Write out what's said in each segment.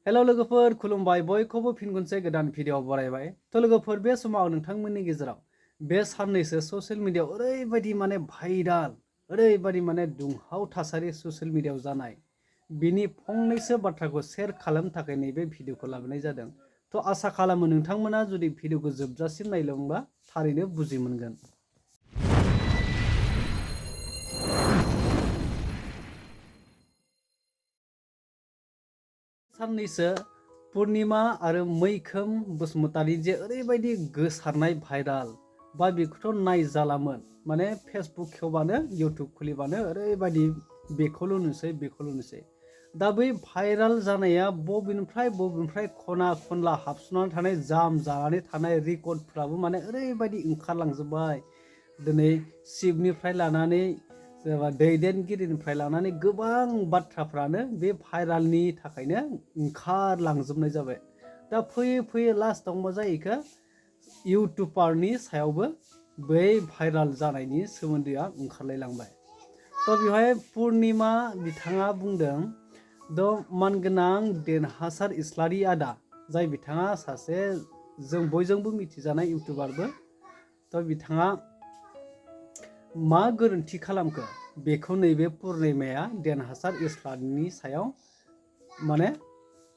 Hello लोगोफोर खुलुमबाय बयखौबो फिन खनसे गोदान भिडिअ बरायबाय तो लोगोफोर बे समाव नोंथांमोननि गेजेराव बे साननैसो ससियेल मिडियाआव ओरैबायदि माने भाइराल ओरैबायदि माने दुंहाव थासारि ससियेल मिडियाआव जानाय बिनि फंनैसो बाथ्राखौ शेयार खालामनो थाखाय नैबे भिडिअखौ लाबोनाय जादों। तो आसा खालामो नोंथांमोना जुदि भिडिअखौ जोबजासिम नायलांबा थारैनो बुजि मोनगोन। साननैसो पुर्णिमा आरो मैखोम बसुमतारी जे ओरैबायदि गोसारनाय भाइराल बा बेखौथ' नायजालामोन माने फेसबुक खेवबानो इउटुब खुलिबानो ओरैबायदि बेखौल' नुसै दा बै भाइराल जानाया बबेनिफ्राय खना खनला हाबसोनानै थानाय जाम जानानै थानाय रेकर्डफ्राबो माने ओरैबायदि ओंखारलांजोब्बाय। दिनै चिफनिफ्राय लानानै दैदेनगिरिनिफ्राय लानानै गोबां बाथ्राफ्रानो बे भाइरालनि थाखायनो ओंखारलांजोबनाय जाबाय। दा फैयै लास्टआव मा जाहैखो इउटुबारनि सायावबो बै भाइराल जानायनि सोमोन्दोआ ओंखारलायलांबाय। तो बेवहाय पुर्णिमा बिथाङा बुंदों द मानगोनां देरहासात इस्लारि आदा जाय बिथाङा सासे जों बयजोंबो मिथिजानाय इउटुबारबो। तो बिथाङा मा गोरोन्थि खालामखो बेखौ नैबे पुर्णिमाया देरहासात इस्लारिनि सायाव माने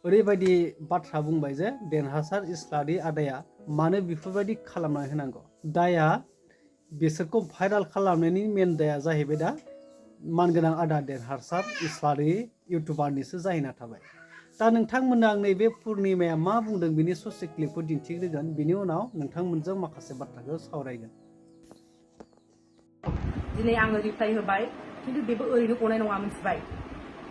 ओरैबायदि बाथ्रा बुंबाय जे देरहासात इस्लारि आदाया मानो बेफोरबायदि खालामना होनांगौ। दाया बिसोरखौ भाइराल खालामनायनि मेन दाया जाहैबाय दा मानगोनां आदा देरहासात इस्लारि इउटुबारनिसो जाहैना थाबाय। दा नोंथांमोननो आं नैबे पुर्णिमाया मा बुंदों बिनि ससे क्लिपखौ दिन्थिग्रोगोन, बिनि उनाव नोंथांमोनजों माखासे बाथ्राखौ सावरायगोन। दिनै आङो रिप्लाइ होबाय खिन्थु बेबो ओरैनो गनाय नङा मिथिबाय।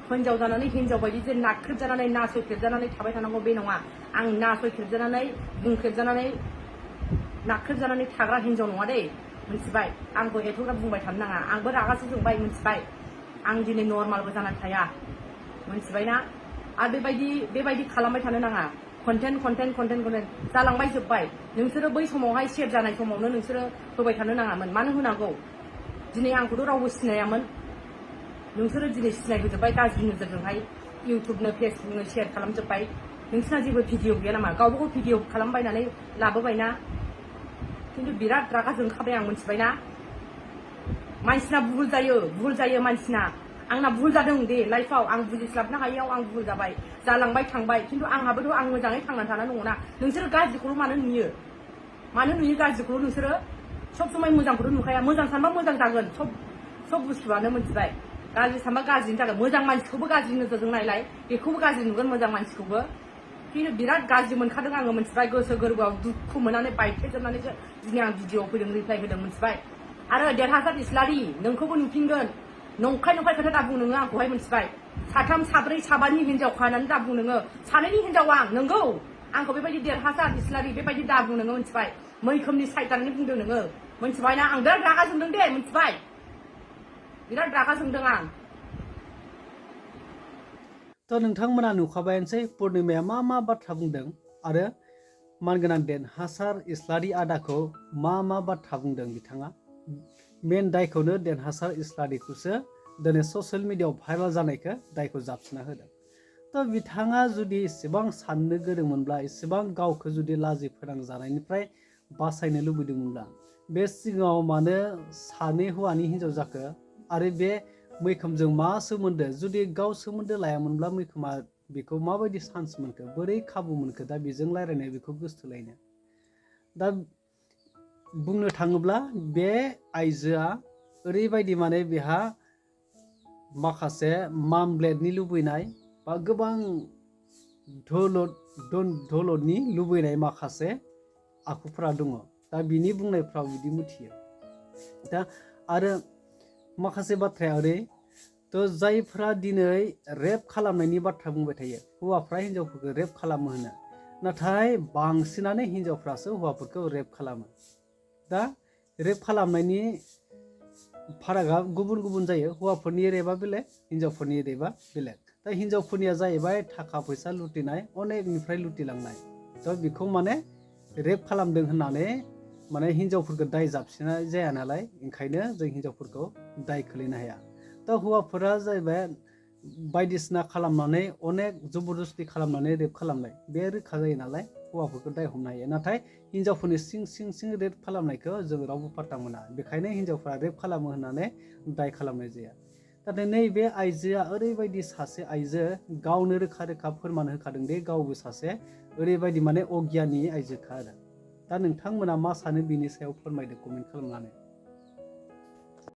हिन्जाव जानानै हिन्जाव बायदि जे नाख्रेबजानानै नासयख्रेबजानानै थाबाय थानांगौ बे नङा। आं नासयख्रेबजानानै बुंख्रेबजानानै नाख्रेबजानानै थाग्रा हिन्जाव नङा दे मिथिबाय। आंखौ एथ'ग्राब बुंबाय थानो नाङा। आंबो रागासो जोंबाय मिथिबाय। आं दिनै नर्मालबो जानानै थाया मिथिबायना। आरो बेबायदि खालामबाय थानो नाङा। कन्टेन्ट जालांबाय जोब्बाय। नोंसोरो बै समावहाय सेभ जानाय समावनो नोंसोरो होबाय थानो नाङामोन। मानो होनांगौ? दिनै आंखौथ' रावबो सिनायामोन। नोंसोरो दिनै सिनायहोजोब्बाय गाज्रि नोजोरजोंहाय इउटुबनो फेसबुकनो शेयार खालामजोब्बाय। नोंसिना जेबो भिडिअ गैया नामा? गावबागाव भिडिअ खालामबायनानै लाबोबायना। खिन्थु बिराद रागा जोंखाबाय आं मिथिबायना। मानसिना भुल जायो मानसिना। आंना भुल जादों दे लाइफआव आं बुजिस्लाबनो हायैयाव आं भुल जाबाय जालांबाय थांबाय। खिन्थु आंहाबोथ' आं मोजाङै थांनानै थानानै दङ ना। नोंसोरो गाज्रिखौल' मानो नुयो गाज्रिखौल' नोंसोरो सब समाय मोजांखौथ' नुखाया। मोजां सानबा मोजां जागोन सब बुस्थुआनो मिथिबाय। गाज्रि सानबा गाज्रिनि जागोन। मोजां मानसिखौबो गाज्रि नोजोरजों नायलाय बेखौबो गाज्रि नुगोन मोजां मानसिखौबो। खिन्थु बिराद गाज्रि मोनखादों आङो मिथिबाय। गोसो गोरबोआव दुखु मोननानै बायफ्लेजोबनानैसो दिनै आं भिडिअ फैदों रिप्लाइ होदों मिथिबाय। आरो देरहासात इस्लारि नोंखौबो नुफिनगोन। नंखाय खोथा दा बुं नोङो आंखौहाय मिथिबाय। साथाम साब्रै साबानि हिनजावखा होननानै दा बुं नोङो। सानैनि हिनजाव आं नोंगौ। आंखौ बेबायदि देरहासात इस्लारि बेबायदि दा बुं नोङो मिथिबाय। मैखोमनि साइड जानानै बुंदों नोङो मिथिबायना। आं बिराद रागा जोंदों दे मिथिबाय। बिराद रागा जोंदों आं। तो नोंथांमोना नुखाबायानोसै पुर्णिमाया मा बाथ्रा बुंदों आरो मानगोनां देरहासात इस्लारि आदाखौ मा बाथ्रा बुंदों बिथाङा। मेन दायखौनो देरहासात इस्लारिखौसो दिनै ससियेल मिडियाआव भाइराल जानायखौ दायखौ जाबसिना होदों। तो बिथाङा जुदि एसेबां साननो गोरोंमोनब्ला एसेबां गावखौ जुदि लाजि फोनांजानायनिफ्राय बासायनो लुबैदोंमोनब्ला बे सिगाङाव मानो सानै हौवानि हिनजाव जाखो आरो बे मैखोमजों मा सोमोन्दो? जुदि गाव सोमोन्दो लायामोनब्ला मैखोमा बेखौ माबायदि चान्स मोनखो, बोरै खाबु मोनखो दा बेजों रायलायनाय बेखौ गोसोथोलायनो? दा बुंनो थाङोब्ला बे आइजोआ ओरैबायदि माने बेहा माखासे मामब्लेटनि लुबैनाय बा गोबां धलदनि लुबैनाय माखासे आखुफोरा दङ। दा बिनि बुंनायफ्राव बिदि मिथियो। दा आरो माखासे बाथ्राया ओरै तो जायफ्रा दिनै रेप खालामनायनि बाथ्रा बुंबाय थायो, हौवाफ्रा हिनजावफोरखौ रेप खालामो होनो, नाथाय बांसिनानो हिनजावफ्रासो हौवाफोरखौ रेप खालामो। दा रेप खालामनायनि फारागा गुबुन जायो। हौवाफोरनि रेपआ बेलेग, हिनजावफोरनि रेपआ बेलेग। दा हिनजावफोरनिया जाहैबाय थाखा फैसा लुटिनाय, अनेकनिफ्राय लुटिलांनाय। थ' बेखौ माने रेप खालामदों होननानै माने हिनजावफोरखौ दाय जाबसिननाय जाया नालाय, ओंखायनो जों हिनजावफोरखौ दाय खोलैनो हाया। दा हौवाफोरा जाहैबाय बायदिसिना खालामनानै अनेक जबरदस्ति खालामनानै रेप खालामनाय बे रोखा जायो नालाय हौवाफोरखौ दाय हमनो हायो। नाथाय हिनजावफोरनि सिं रेप खालामनायखौ जों रावबो पात्ता मोना। बेखायनो हिनजावफ्रा रेप खालामो होननानै दाय खालामनाय जाया। नाथाय नैबे आइजोआ ओरैबायदि सासे आइजो गावनो रोखा फोरमान होखादों दि गावबो सासे ओरैबायदि माने अगियानि आइजोखा आरो। दा नोंथांमोना मा सानो बिनि सायाव फोरमायदो कमेन्ट खालामनानै।